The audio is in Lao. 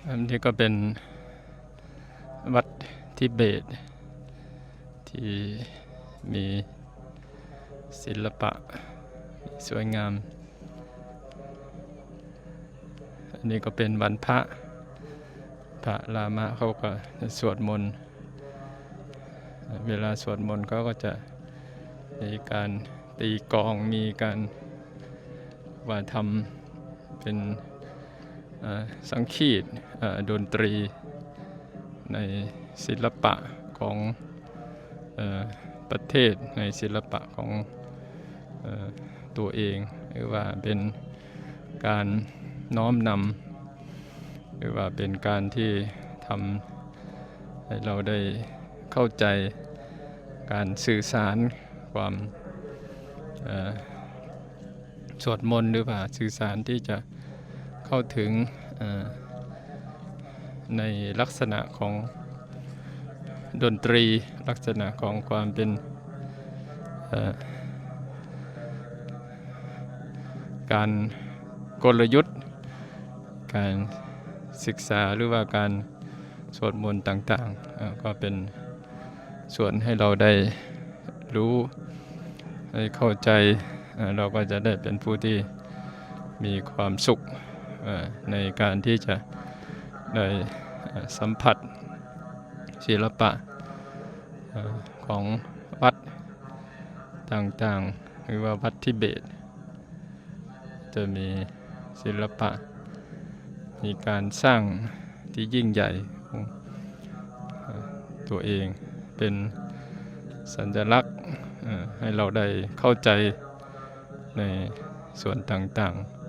ອັນນີ້ກໍເປັນວັດທິເບດ ທີ່ມີສິລະປະສວຍງາມ. ອັນນີ້ກໍເປັນວັນພະ ພະລາມະເຂົາກໍສວດມົນ. ເວລາສວດມົນເຂົາກໍຈະມີການຕີກອງ ມີການວ່າທຳເປັນ ເອີ ສັງຄີດ ເອີ ດົນຕີໃນສິລະປະຂອງ ເອີ ປະເທດ ໃນສິລະປະຂອງ ເອີ ຕົວເອງ ຫຼືວ່າເປັນການນ້ອມນຳ ຫຼືວ່າເປັນການທີ່ທຳໃຫ້ເຮົາໄດ້ເຂົ້າໃຈການສື່ສານຄວາມ ເອີ ສວດມົນ ຫຼືວ່າສື່ສານທີ່ຈະເຂົ້າເຖິງ ເອີ ໃນລັກສະນະຂອງດົນຕີ ລັກສະນະຂອງຄວາມເປັນ ເອີ ການ ກົນລະຍຸດ ການສຶກສາ ຫຼືວ່າການສວດມົນຕ່າງໆ ເອີ ກໍເປັນສ່ວນໃຫ້ເຮົາໄດ້ ຮູ້ ໃຫ້ເຂົ້າໃຈ ເອີ ເຮົາກໍຈະໄດ້ເປັນຜູ້ທີ່ມີຄວາມສຸກ ເອີ ໃນການທີ່ຈະໄດ້ ເອີ ສຳຜັດສິລະປະ ເອີ ຂອງວັດຕ່າງໆ ຫຼືວ່າວັດທິເບດ ຈະມີສິລະປະ ມີການສ້າງທີ່ຍິ່ງໃຫຍ່ຂອງ ເອີ ຕົວເອງ ເປັນສັນຍະລັກ ເອີ ໃຫ້ເຮົາໄດ້ເຂົ້າໃຈໃນສ່ວນຕ່າງໆ.